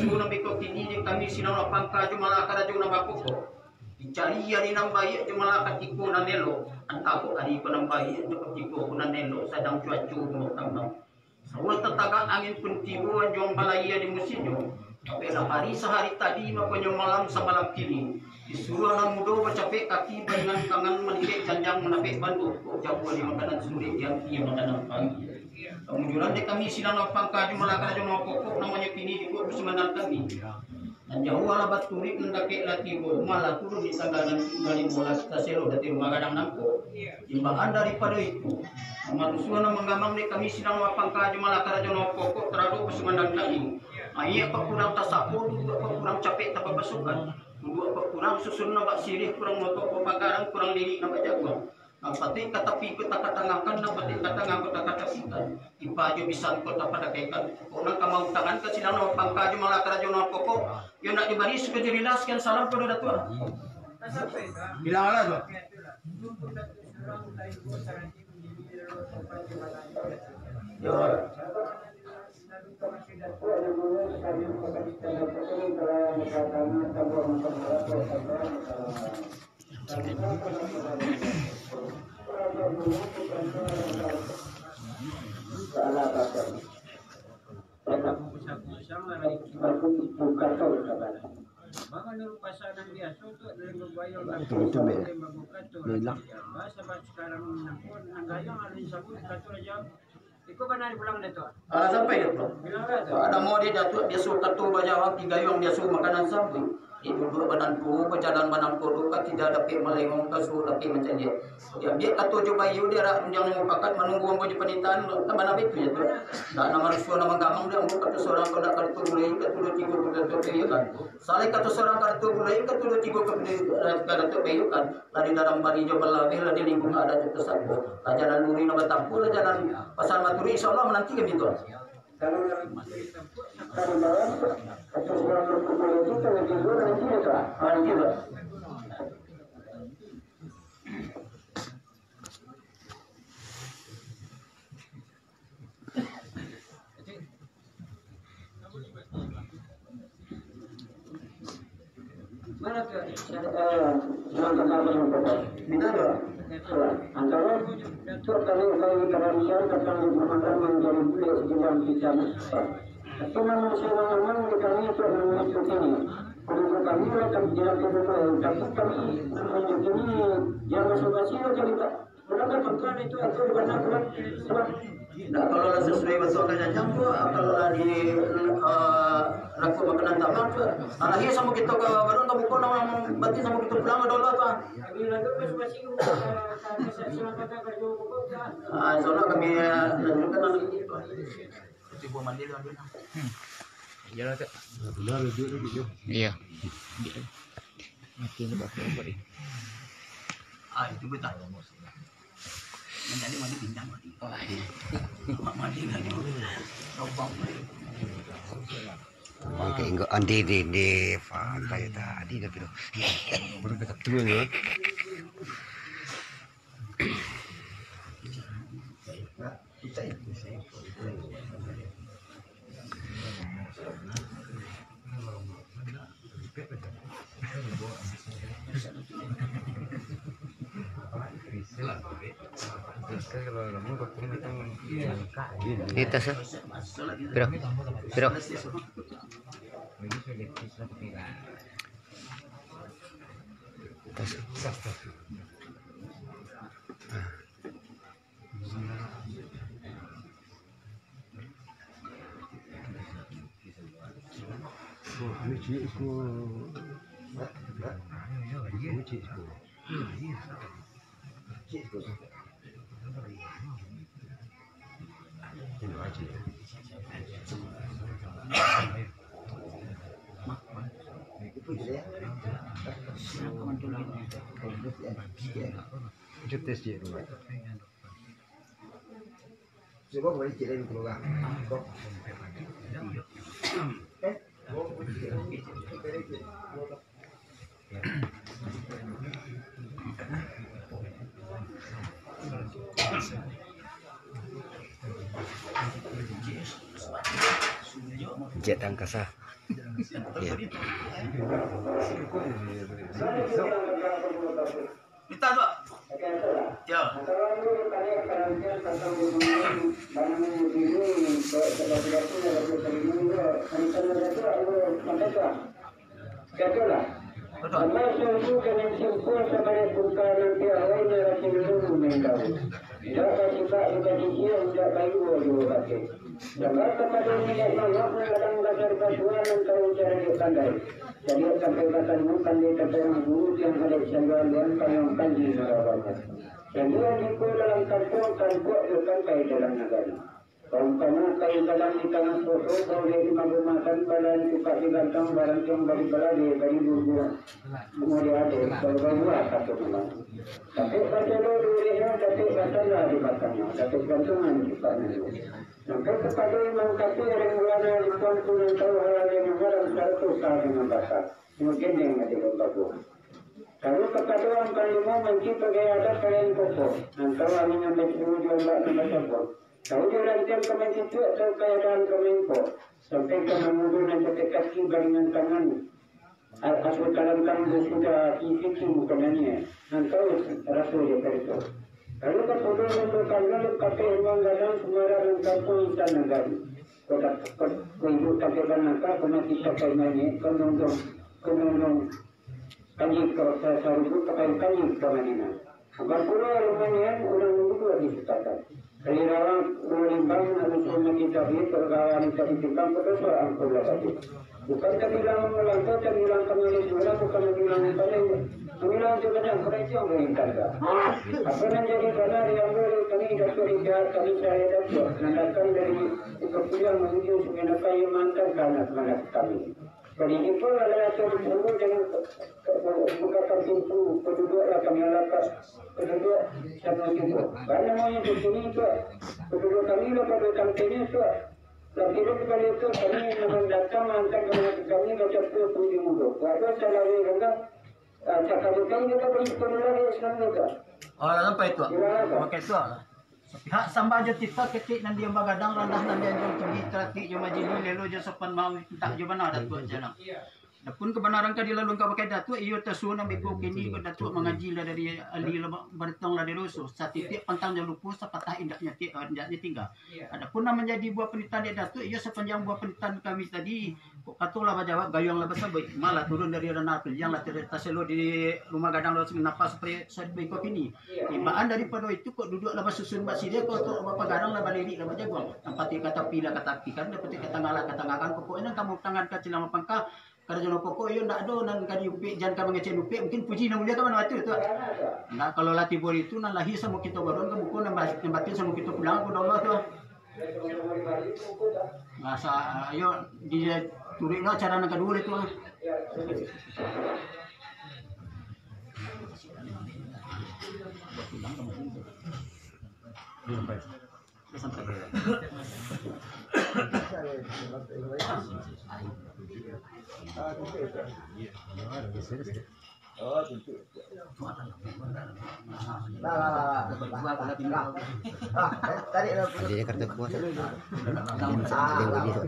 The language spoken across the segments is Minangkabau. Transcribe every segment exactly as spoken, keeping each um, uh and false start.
Nan beko kini dek kami sinan lapang ka jo malah karajo nan bapokok. Dicari ari nan baiak jo malah katiko nan elok. Antah kok ari ko nan baiak jo katiko ko nan elok sadang cuaco nan tambah. Sawa tatagak angin pun tibo anjuang balayia di musimnyo. Tapeklah hari sahari tadi, makonyo malam samalam kini. Disuruah nan mudo bacapek kaki baringan tangan malingkek janjang manapek bandu. Kok jago di makanan surek, dianti makanan pagi. Kamujuran dek kami sinan lapang ka jo malah karajo nan bapokok namonyo kini di kok sumandang kami. Nan jauah lah baturuik, nan dakek lah tibo, malah turun di tangga nan tingga di bolas taselo dati rumah gadang nangko. Imbaan daripado itu, marusuah nan manggamang dek kami sinan lapang ka jo malah karajo nan bapokok taradok basumandang kami. Aiak kok kurang tasapo, duduak kok kurang capek tapapasokan, duduak kok kurang susun nan bak sirih, kurang motok kok pagaran, kurang lirik nan bak jaguang. Nan patuik ka tapi ko takatangahkan, nan patuik ka tangah ko takatapikan. Ipa jo bisan ko tapadakaikan. Kok nan ka mautangan ka sinan lapang ka jo malah karajo nan bapokok. Yo nak dibari suko dirilah. Sakian salam pado Datuak. Bilang lah tu. Yo. Itu, itu, Mel. Mel lah. Iko bana dipulang, Datuak. Ah, sampai, Datuak. Bilang lah, Datuak. Ado mode, Datuak, biaso kato bajawab, digayuang biaso makanan sambuik. Di duduak banan tuo, bajalan banan kodok, ka tidak dapek malengong, ka suo dapek mancaliak. Diambiak kato jo baiyo, diarak tunjang nan mupakat, manunggu ambo jo panitahan, kan bana baitu, Datuak. Ndak nan marusuah, nan manggamang, di ambo kato sorang, kok ndak kato bulai, kato duo tigo, kato Datuak, iyo kan. Salai kato sorang, kato bulai, kato duo tigo, kato Datuak, iyo kan. Lah di dalam pari jo balabeh, lah di lingkuang adat jo tasabo. Lah jalan luri nan batampuah, lah jalan pasar Maturi, insya Allah mananti kami tu. Antaro tu kami, kami tradisi datang di pamakan manjadi bulek di dalam pisang. Tapi manusia yang aman di kami tu mengikuti ni. Kalau kami datang di dalam, tapi kami mengikuti ni, yang masing-masing cerita. Nah, kalau lah sasuai basuakan janjang tu, kalau lah di, eh, lakuak makanan tamak tu, nah, lahia samo kito ka badan, tabuka nang batin samo kito pulang ka dolo tu, ah. Ah, insya Allah kami, eh, lanjutkan nanti. Cubo mandi dulu. Hmm. Iyalah, Kak. Udah, udah, udah, udah. Iya. Mati ni, Pak. Ah, itu betul. Mencari mandi pindang, mandi. Oh, iya. Mak mandi lagi. Lubang. Bangke inggok andi di, di pantai tadi, tapi tu. Baru dekat tu, ya. Di tas, eh? Piro? Piro? Tas. Itu tes je dulu. Cubo baliak cek lagi keluar. Cek tangkas ah. Minta tu. Yo. Betul. Betul. Sabab kapado niniak mamak nan gadang basar basuo nan tawu caradiak pandai. Cadiak sampai batanu, pandai taparang guru, tiang adaik sanjualian, payuang panji marabanyo. Sanjuang jiko dalam kampuang, tampuak jo sampai dalam nagari. Paumpamo kayu gadang di tangah poso, bauliah di magumakan, balahan cupak di gantang, barantiang bari balabeh, bari bubuang. Kemudian ado, baubah-ubah kato malam. Dapek basolo di urehnyo, dapek basanda di batangnyo, dapek gantungan di panangnyo. Sampai kapado Imam Kathir yang ulama di Tuanku nan tahu halal yang haram, sarato sah dengan basa. Nyo gendeng ati lembago. Lalu kapado Ampang Limo manci pagai adat paliang pokok, nan tahu angin nan basuo jo ombak nan bacampur. Tahu jo rantiang ka mancituak, tahu ka adaan ka maimpok. Sampai ka mangudo nan capek kaki baringan tangan. Apo kalangkang basudah isi bukan naniak, nan tahu raso jo karito. Lalu kapado lembago kandang, kapeh ruang gadang, sumara nan kampuang insan nagari. Kodak, ko-, ko ibu sampai banangka, ko mati sakai manyek, ko nonggong, ko nonggong, kanji ka sa-, sarugo, pakai kanji ka Madinah. Bapulo rumah nian, urang duduak di sitakan. Kali rawang, urang limbang, nak musuh mati tabi, pergawa minta ditimbang, berdosa angkun lah tadi. Bukan tabilang malangkah, tabilang kami di surang, bukan tabilang pandai. Tabilang tu banyak, mereka yang berintah. Apa nan jadi bana di ambo, kami dapat dijawab, kami cari dapat. Nan datang dari Bukit Pulang menuju Sungai Napai, mantan kanak manak kami. Jadi, itu adalah satu buku yang bukakan pintu, penduduk lah kami harapkan, penduduk sama juga. Karena mau yang di sini juga, penduduk kami lah pada kampanye juga. Lah, kira kembali itu, kami memang datang, angkat kami, kami baca tu, tu di mulut. Walau salah rendah, ah, cakap kami kita beri sepuluh lagi, Islam juga. Oh, lah sampai tu. Gimana, Pak? Pakai tu lah. Pihak sambah jo titah, ketek nan diam bagadang, randah nan dianjuang tinggi, taratik jo majini, lelo jo sopan, mau mintak jo bana, Datuak Janang. Adapun kabanaran ka dilaluan ka pakai Datuak, iyo tasuo nan beko kini, ko Datuak mangaji lah dari ali, lah ba-, baratang lah dari raso, satitiak pantang jan lupo, sapatah indak nyatik, indak nyo tingga. Adapun nan manjadi buah panitahan dek Datuak, iyo sapanjang buah panitahan kami tadi, Kok kato lah bajawab, gayuang lah basabuik, malah turun dari ranah tu, yang lah ter-, taselo di rumah gadang, lah nafas seperti, seperti kini. Imbaan daripado itu, kok duduak lah basusun bak siriah, kok tu bapagarang lah balirik lah bajaguang. Tampatik ka tapi lah ka tapi kan, tampatik ka tangah lah ka tangah kan, pokoknyo kamu tangan ka cilang pangka, karajo pokok iyo ndak ado, nan ka diupik, jan ka mangecek upik, mungkin puji nan mulia ka mano tu, tu. Ndak, kalau lah tibo itu, nan lahir samo kito baron ka muko, nan ba-, nan batin samo kito pulang ka Allah tu. Masa, ayo, dituruik lo acara nan kaduo tu, ah. Sampai. Oh, tentu. Lah, lah, lah, lah. Lah, eh, tarik lah. Di Jakarta Pusat. Ada yang, ada yang beli tu.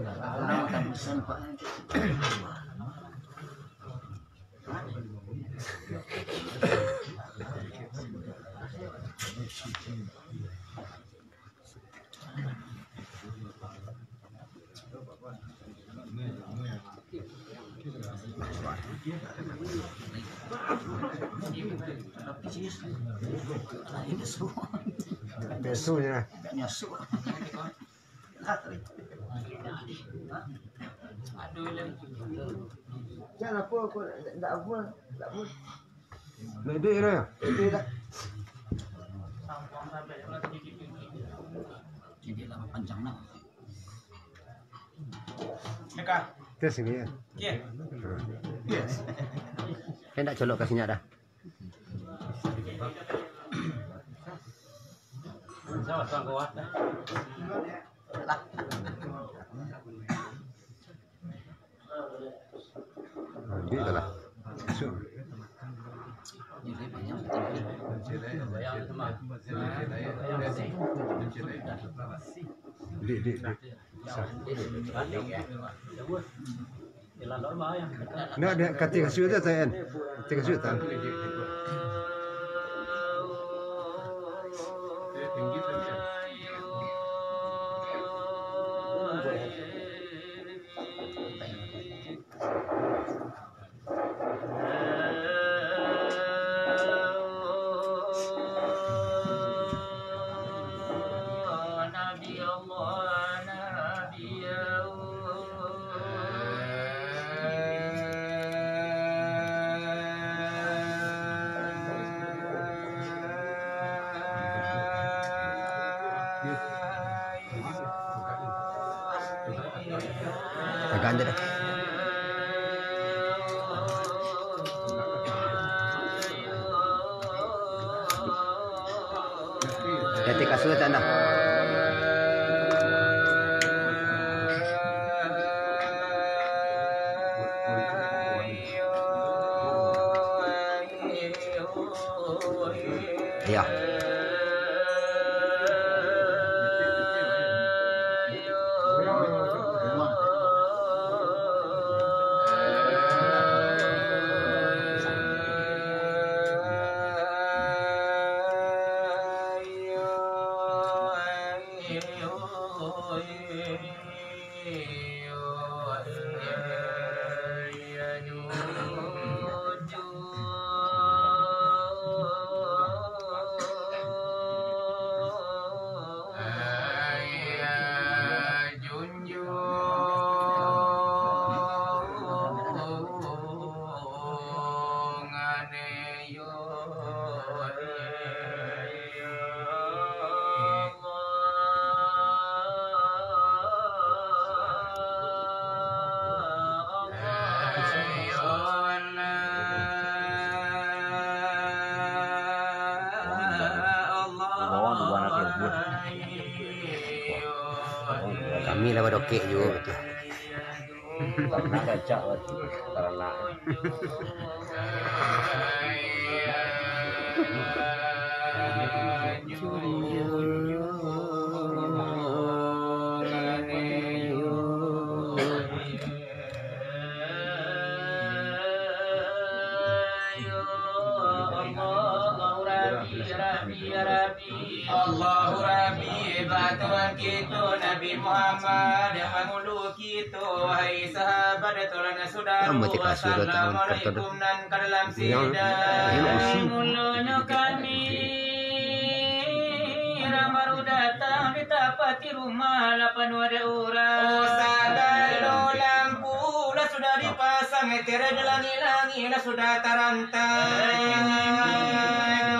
Biasanya. Jangan apa, apa, ndak apa, ndak apa. Ndak ada dah. Ada dah. Jadi lama panjang lah. Tes ini ya. Iya. Tes. Saya ndak colok kasihnya dah. Ambil lah. Masuk. Dik, dik, dik. Nak, nak, kati kasut tu, Tan. Kati kasut, Tan. Tagan je dah. Jadi kasut tak dah. Iya. Kami lah badokek juo, batua. Taranak gacak, taranak. Allahu Rabbi, ba Tuhan kito Nabi Muhammad, pangulu kito, wahai sahabat, tolong sudah. Assalamualaikum nan ka dalam sida. Mulonyo kami, urang baru datang di tapati rumah, lah panuah dek urang. Oh, sagalo lampu lah sudah dipasang, tirai di langik-langik lah sudah tarantang.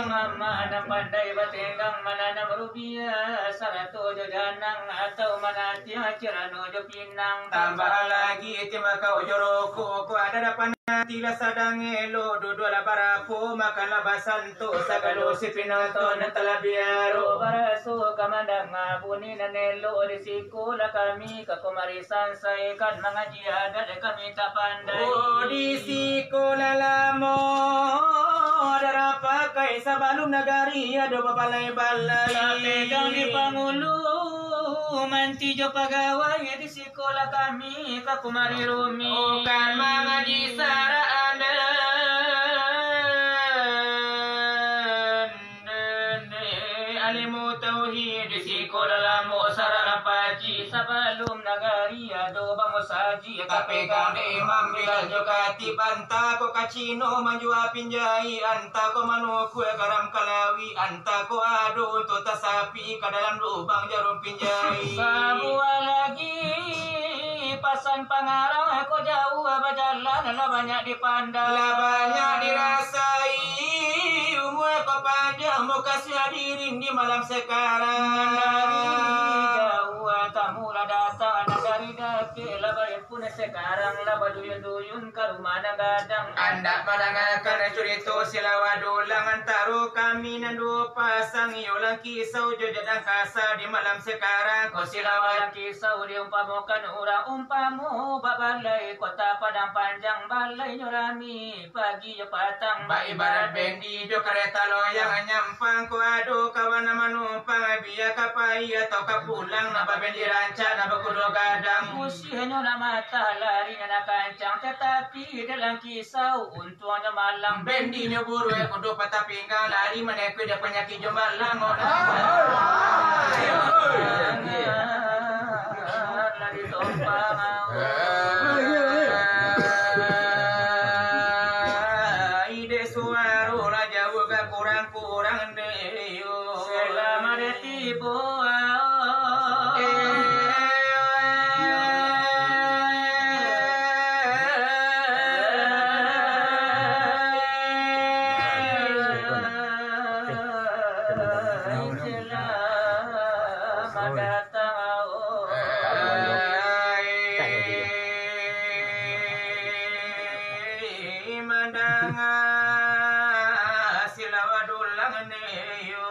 Mama nan pandai batenggang, mananam rubiah, sarato jo janang, atau manatiang carano jo pinang. Tambah lagi, timbakau jo rokok, ko ada dapan nanti lah sadang elok, duduaklah barapo, makanlah basantok, sagalo si pinonton nan talabiah arok. Baraso ka mandanga bunyi nan elok, di siko lah kami ka kumari sansai, kan mangaji adat kami tak pandai. Oh, di siko lah lamo, darah pakai sabalum nagari ado babalai-balai. Tapegang di pangulu, manti jo pagawai, di siko lah kami ka kumari rumi. Oh, kan mangaji saraan, alimu tauhid, di siko lah lamo saraan paji. Sabalum nagari ado bamusaji, tapegang dek imam Bilal jo katib, antah ko ka Cino manjua pinjai, antah ko manukua garam kalawi, antah ko ado untuak tasapi ka dalam lubang jarum pinjai. Sabuah lagi pasan pangarah, ko jauah bajalan, lah banyak dipandang. Lah banyak dirasai, umua ko panjang, muko si hadirin di malam sakarang. Nan dari jauah tamu lah datang, nan dari dakek lah bae pun sakarang, lah baduyun-duyun ka rumah nan gadang. Andak mandangakan curito silawa dulang antaro kami nan duo pasang, iyolah kisau jo jadang kasa di malam sakarang. Ko silawa kisau diumpamokan urang umpamo babalai, kota Padang Panjang balainyo rami pagi jo patang. Baibarat bendi jo kareta loyang, nyampang ko ado kawan nan manumpang, bia ka pai atau ka pulang, nan babendi rancak, nan bakudo gadang. Musihnyo nak matah, larinyo nak Kancang tatapi dalam kisau, untuangnyo malang. Bendinyo buruak kudo patah pinggang, lari manekui dari panyakik jo malang. Lari tompang. Ide suaro lah jauah ka kurang-kurang deh. Selamat tibo. Selamat datang. Mandanga silau dulang ne yo.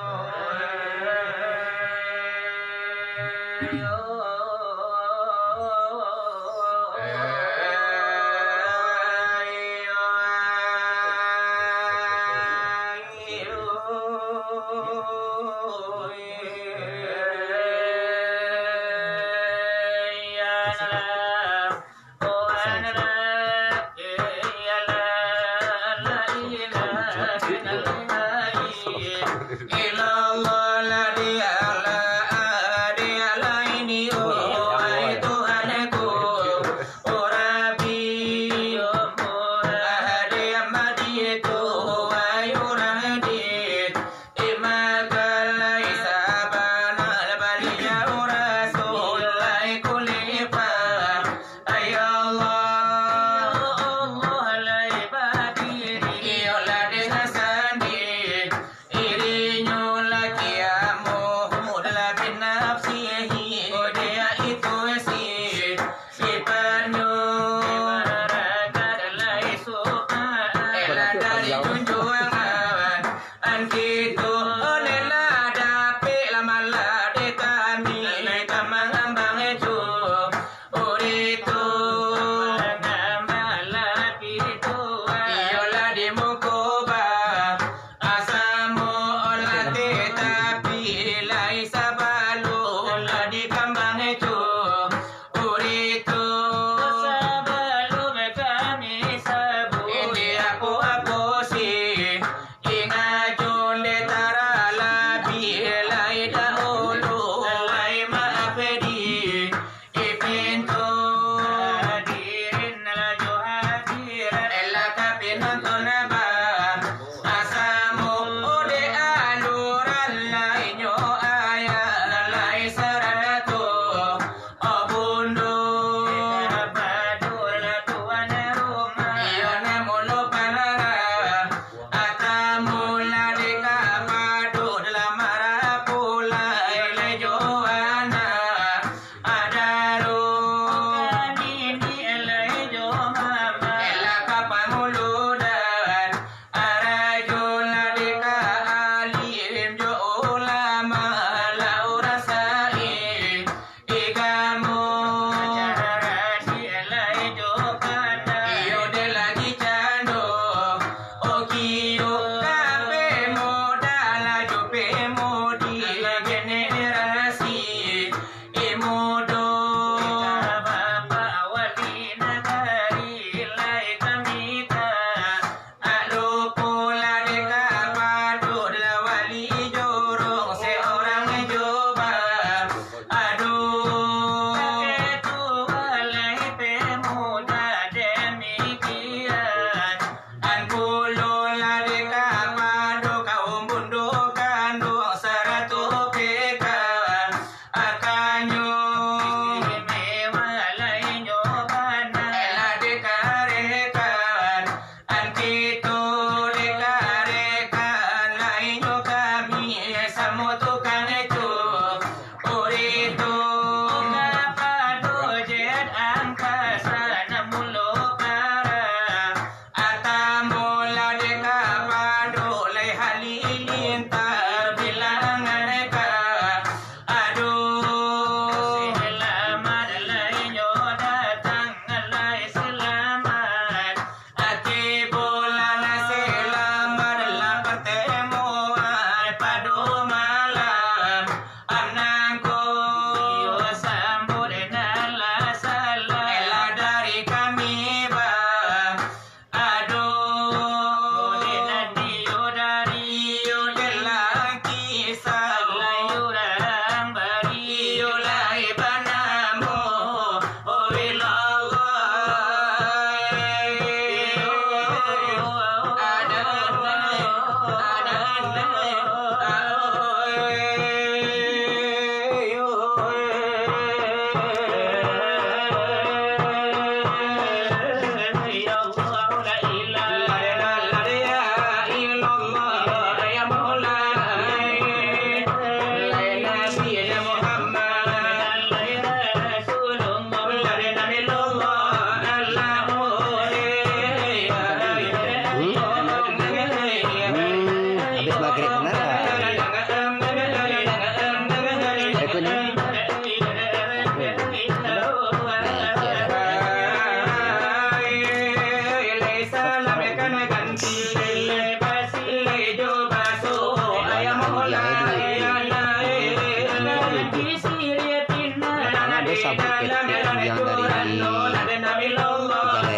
Yang dari Galeri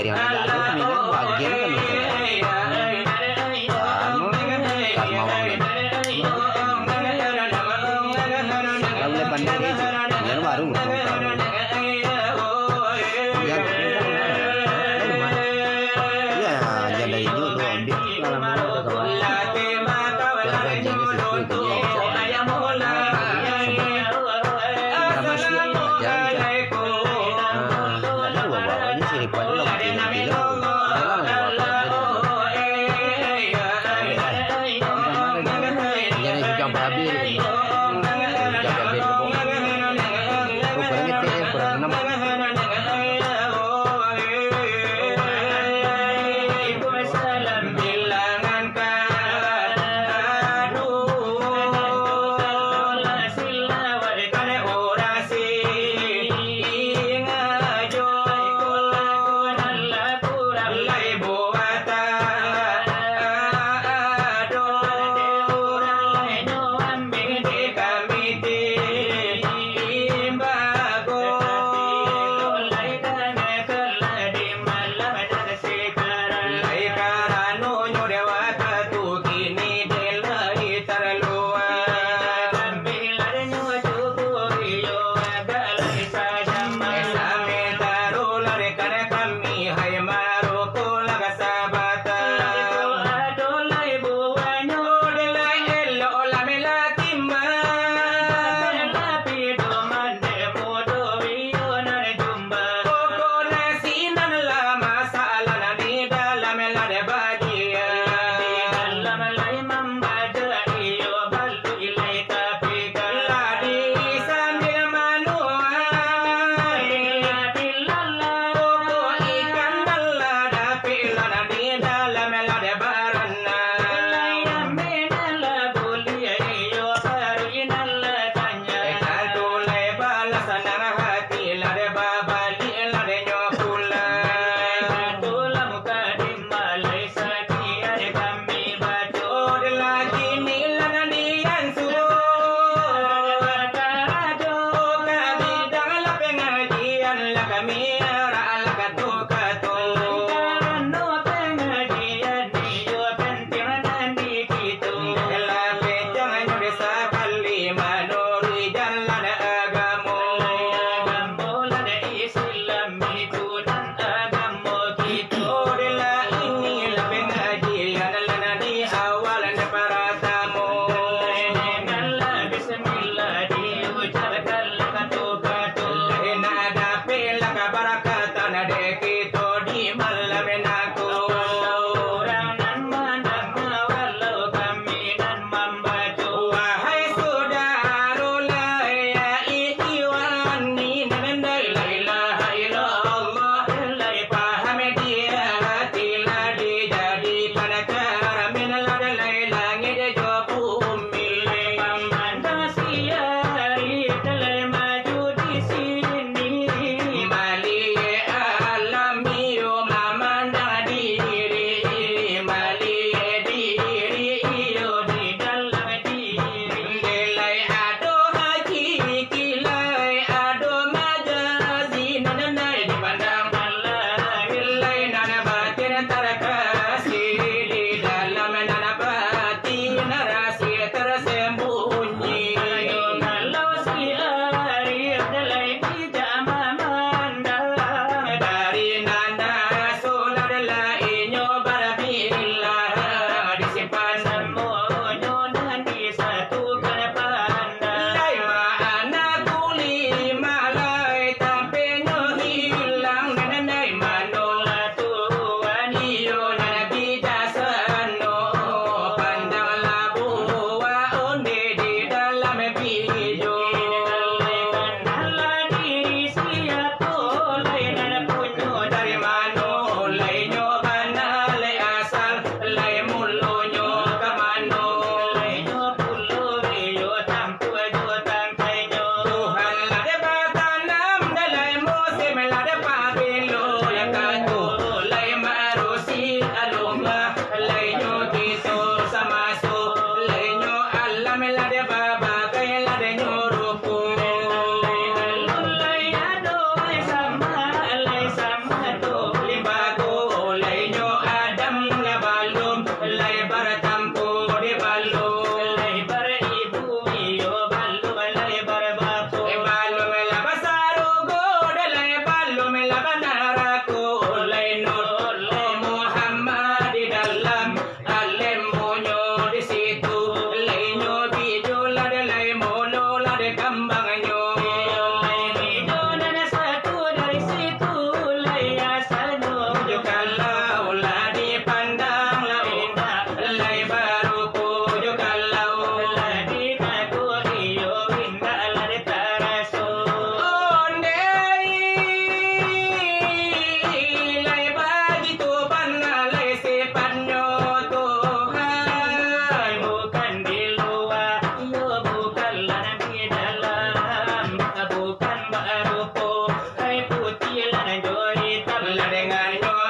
yang lalu, memang bagian kan, anu, Darmawan. Kalau boleh pandai dia, dia baru. Ya. Ya.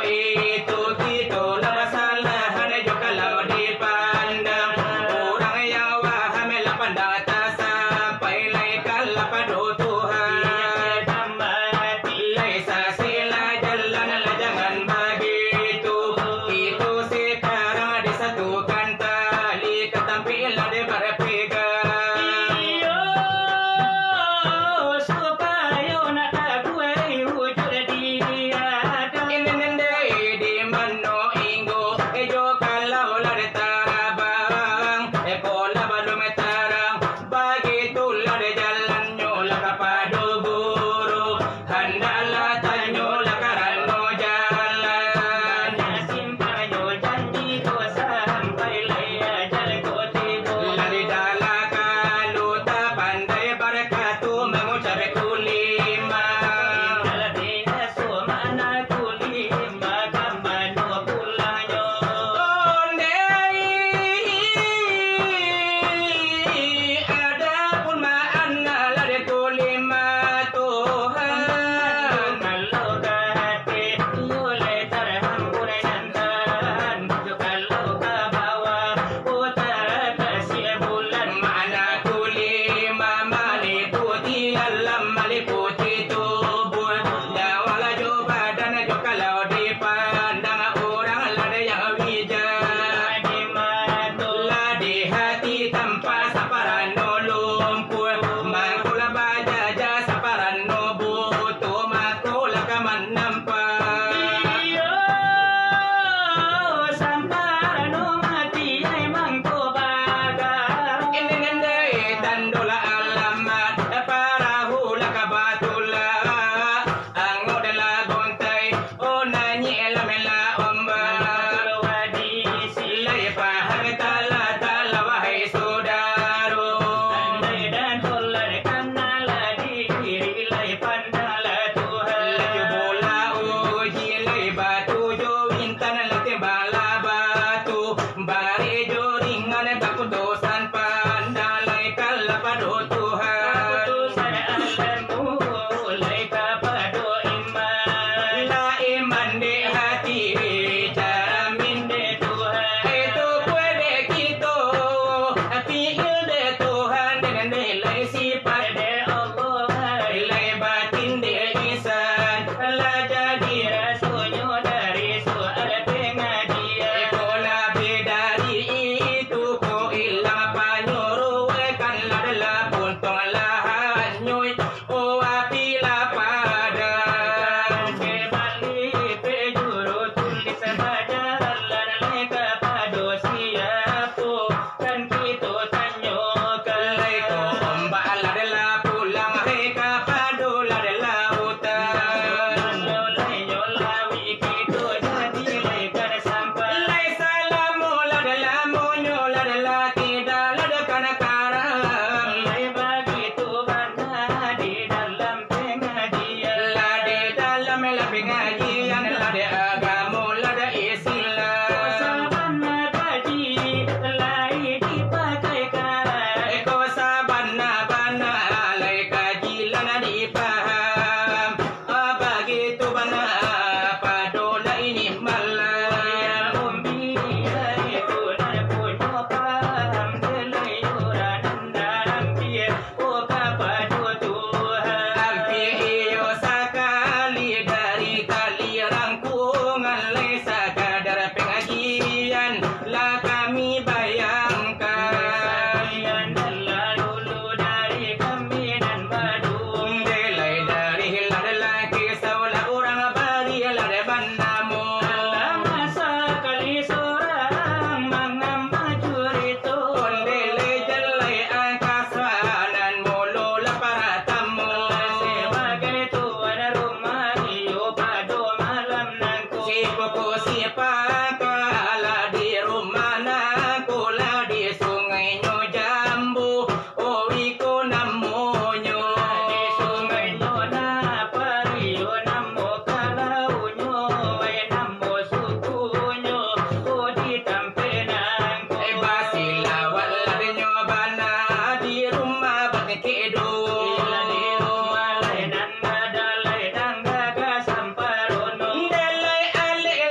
Itu kito lah basalahan jo kalau dipandang. Urang yang waham lah pandang tasampai lai ka lah pado Tuhan. Lai sasek lah jalan lah jangan bagitu. Kito sakarang disatukan tali ka tampek lah dek barpegang. Iyo, supayo nak takuai wujud di adan. Ini nandai di mano inggo, eh, jo kalau lah dek tarabang, eh, ko lah balum tarang, bagitulah dek jalannyo lah kapado guru. Handaklah tanyolah karano jalan. Simpangnyo janji ko sampai lai ajal ko tibo. Lah di dalam kalu tapandai barkatu mangucap kulimah. Kalau biaso makna kulimah ka mano pulangnyo. Ondeh, adapun makna lah di kulimah. Tuhan. Kalau ka ateh, iyo lai tarhambur nan tahan. Kalau ka bawah, utara tasik bulan. Makna kulimah maliputi alam, maliputi tubuah. Nyawa lah jo badan jo kalau dipandang urang lah dek yang bijak. Lah di hati tampak saparano lumpuah, mangko lah bajaja saparano buto, mangko lah ka manampak. Iyo, saparano mati ai mangko bagarah. Ini nandai tando lah alamat, parahu lah ka batulah. Angok dalam gontai, oh, nanyik lah mela ombak. Lai paham talah, talah, wahai sudaro. Andai dan dolar kan lah diri, lai pandang lah Tuhan. Lai bola uji, lai batu jo intan, lai tembak lah batu. Barek jo ringan, baputusan pandang, lai ka lah pado Tuhan. Putusan alammu lai kapado iman. Lah iman dek hati, caramin dek Tuhan. Itu pun dek kito, fi'il dek Tuhan, dengan nilai sifat dek Allah. Lai batin dek insan, lah jadi rasonyo dari soal pengajian. Ko labiah dari itu, ko ilang panyuruah, kan lah dalam puntong lah hanyuik. Oh, api lah padam. Kembali pejuru tulis bajalan lai kapado siapo, kan kito tanyokan. Lai ko ombak lah dalam pulang, hai kapado lah dalam lautan. Kalau lai nyo lawi kito jadi lai kan sampai. Lai salamo lah dalam monyo lah dalam tidak lah dekan karam. Lai bagitu bana di dalam pengajian. Lah di dalam lah pengajian, lah di agamo, lah di Islam. Ko sabana kaji lai dipakaikan. Eh, ko sabana-bana lai kaji lah dipaham. Ah, bagitu bana pado lah ini malam. Yang umbi itu nan punyo paham, kelaiuran nan ampia. Oh, kapado Tuhan. Ampia iyo sakali dari tali rangkuangan, lai sakadar pengajian lah kami bayangkan. Sakalian lah dulu dari kami nan baduo. Lai dari lah laki saulah urang bari lah depan namo. Alah sakali surang mangamba curito. Ondeh lai jalai angka sanan mulo lah paratamo. Sabagai tuan rumah iyo pado malam nangko. Si pokok si pangka lah di rumah nangko lah di sungainyo jambu. Oh, iko namonyo. Di sungainyo nan pario, namo kalaunyo, eh, namo sukunyo, oh, di tampek nangko. Eh, basilawatlah dinyo bana, di rumah bakikik duo. Di rumah lai nan ado lai nan gagah samparono. Ndak lai alek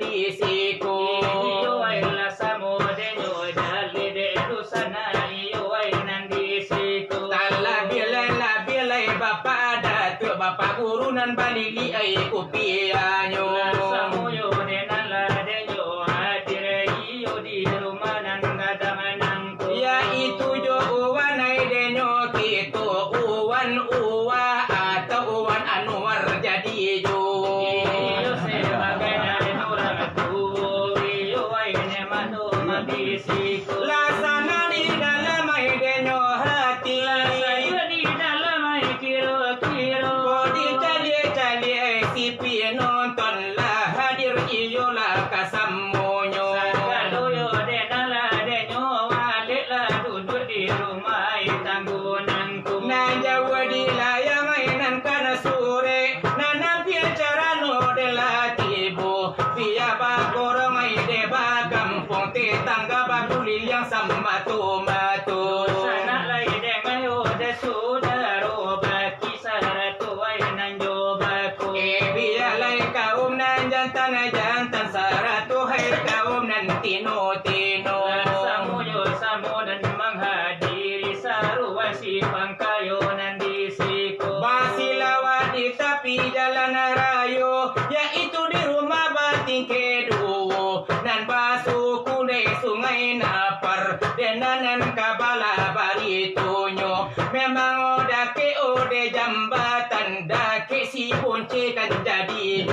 di siko. Iyo ai lah samo denyo jaleh dek dusanak, iyo ai nan di siko. Talabiah lai, labiah lai Bapak Datuak, Bapak Guru nan baliliak ai kupiahnyo. Lah samo yo dek nan lah denyo hadir, iyo di rumah nan gadang nan Yaitu jo Uwan ai denyo kito, Uwan Uwa atau Uwan Anwar jadi jo. Iyo, sabagai anak urang tuo, iyo, ai ne mano mambisiko. Lah sanang di dalam ai denyo hati. Lah sanang di dalam ai kiro-kiro. Kok dicaliak-caliak ai si pinonton lah hadir, iyo lah kasamonyo. Sagalo yo dek nan lah denyo, alek lah duduak di rumah ai tanggunan ko. Nan jauah di layang ai nan kana surek, nan ampia carano dek lah tibo. Pia bakorong ai dek bakampuang, tetangga bakuliliang samato-mato. Sanak lai dek mayo dek sudaro baki sarato ai nan jo bako. Eh, bialai kaum nan jantan-jantan sarato hai kaum nan tino-tino. Lah samo jo samo nan manghadiri saruan si pangkayo nan di siko. Basilawat di tapi jalan rayo, yaitu di rumah batingkek duo, nan basuku dek Sungai Napar, dek nan ka bala baritonyo. Memang o dakek o dek jambatan, dakek si bonce kan jadi.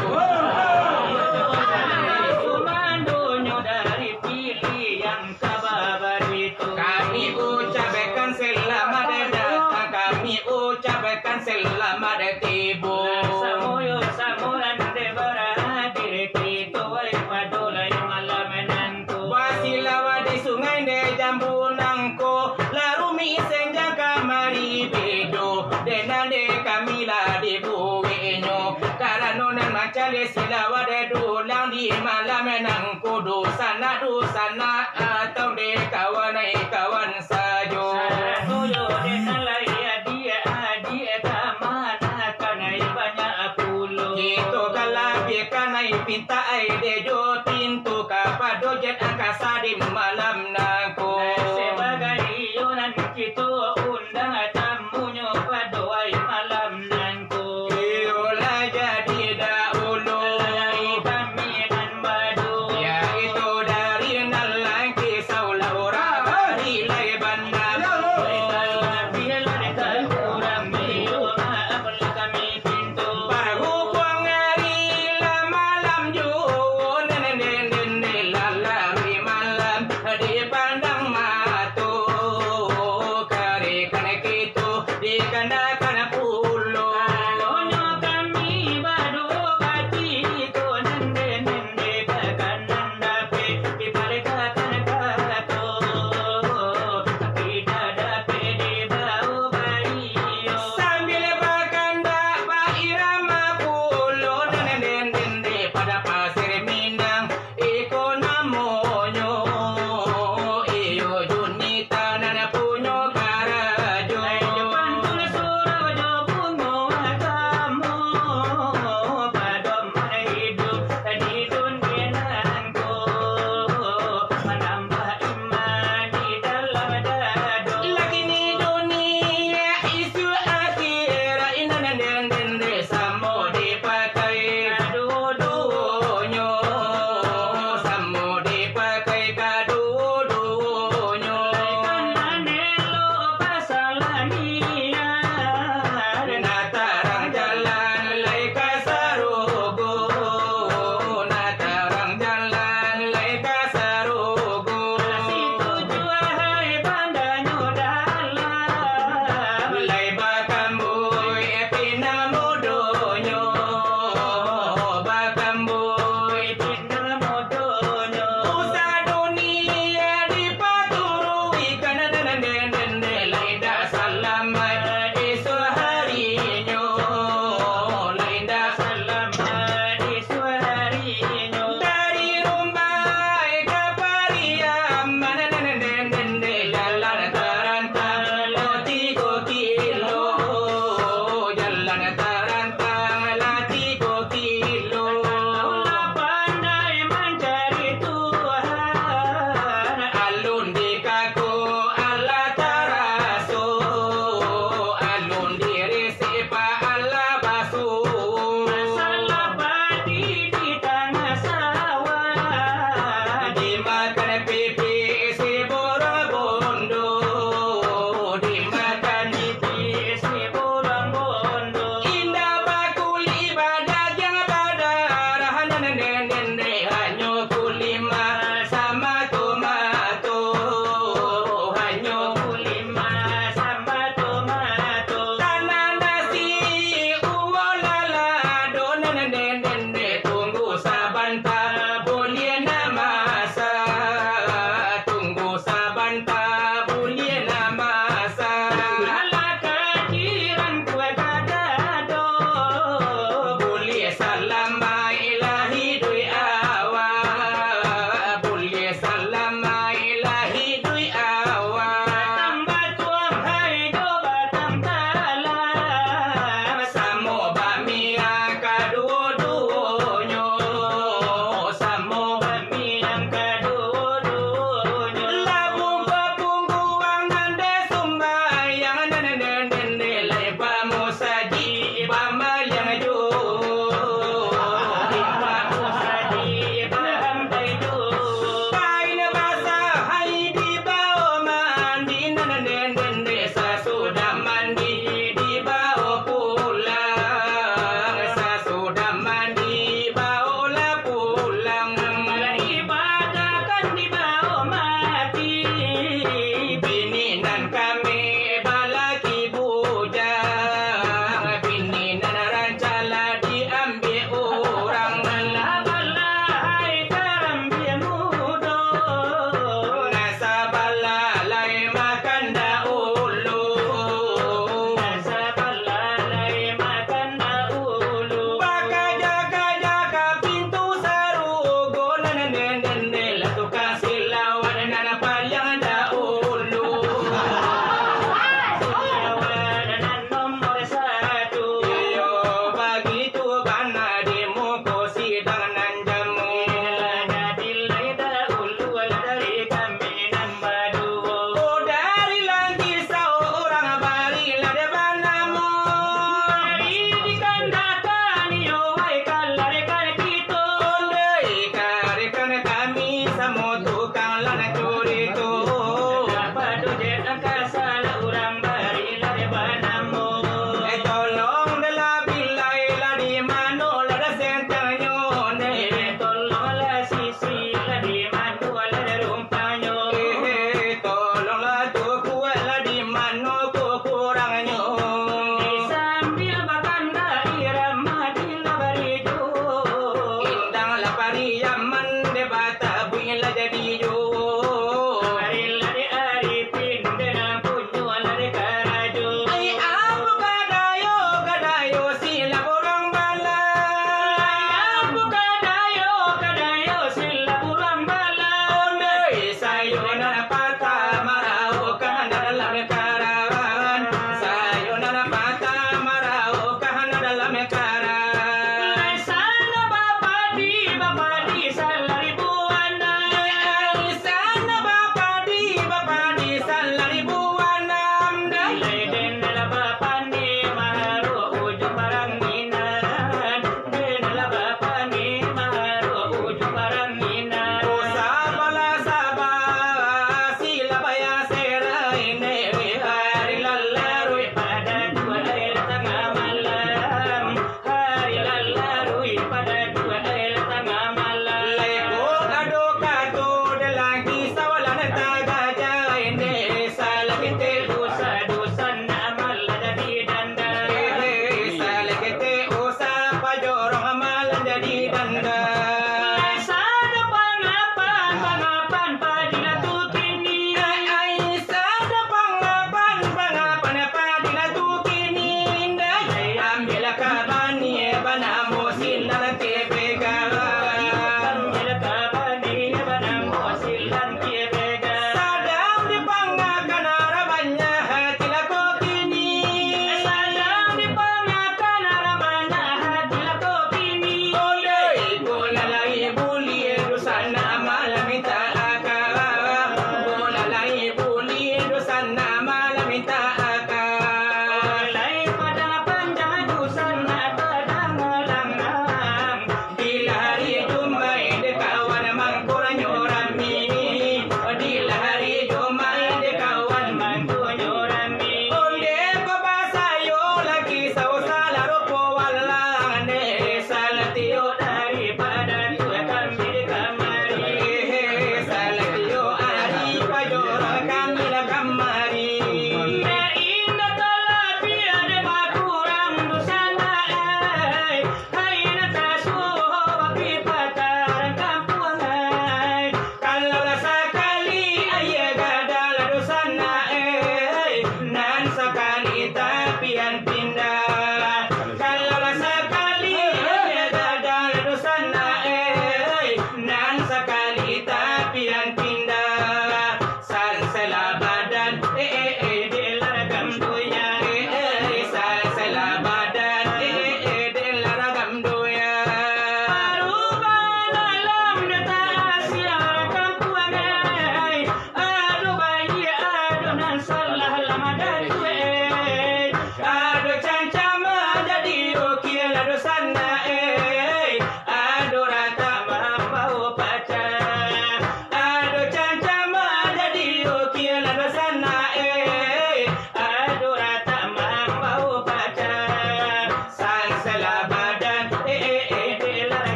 Sumandonyo dari Piliang ka babarito. Kami ucapkan selamat datang, kami ucapkan selamat tibo. Lah samo yo samo nan dek baradir, kito ai pado lai malam nan Basilawa di sungai dek jambu nangko, larumi senja kamari bedo, dek nan dek kami lah dibueknyo. Karano nan mancaliak silawa dek dulang di malam nangko, dusanak-dusanak atau dek kawan ai kawan sajo. Sarato jo dek nan lai adiak-adiak kamanakan ai banyak pulo. Kito ka labiahkan ai pintak ai dek jo pintu kapado jet angkasa di malam nangko. Sabagai iyo nan kito undang tamunyo pado ai malam nangko. Iyo lah jadi dahulu. Lai kami nan bado. Yaitu dari nan lai kisau lah urang hari lai bana. Tapi lah dek urang iyo maaf lah kami pintu. Parhubung ari lah malam juo, nene nene lah lari malam.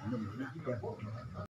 minum lah, ya.